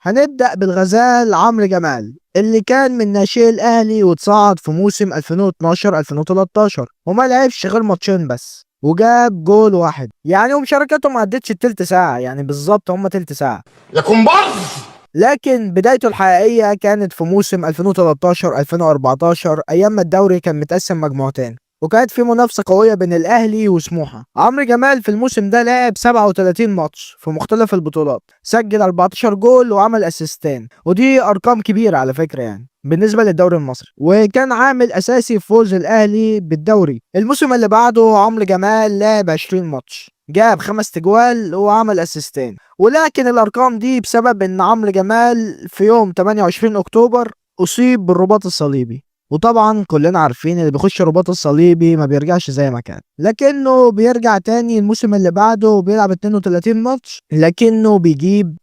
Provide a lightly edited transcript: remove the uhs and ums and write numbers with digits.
هنبدأ بالغزال عمرو جمال اللي كان من ناشئ الاهلي وتصعد في موسم 2012 2013 وما لعبش غير ماتشين بس وجاب جول واحد، يعني ومشاركته ما عدتش التلت ساعة، يعني بالظبط هما تلت ساعة. يا كومبارس. لكن بدايته الحقيقية كانت في موسم 2013 2014، أيام ما الدوري كان متقسم مجموعتين وكانت في منافسة قوية بين الأهلي وسموحة. عمرو جمال في الموسم ده لعب 37 ماتش في مختلف البطولات، سجل 14 جول وعمل اسيستين، ودي أرقام كبيرة على فكرة يعني بالنسبة للدوري المصري، وكان عامل أساسي في فوز الأهلي بالدوري. الموسم اللي بعده عمرو جمال لعب 20 ماتش، جاب 5 تجوال وعمل اسيستين، ولكن الارقام دي بسبب ان عمرو جمال في يوم 28 اكتوبر اصيب بالرباط الصليبي، وطبعا كلنا عارفين اللي بيخش الرباط الصليبي ما بيرجعش زي ما كان، لكنه بيرجع تاني الموسم اللي بعده وبيلعب 32 ماتش، لكنه بيجيب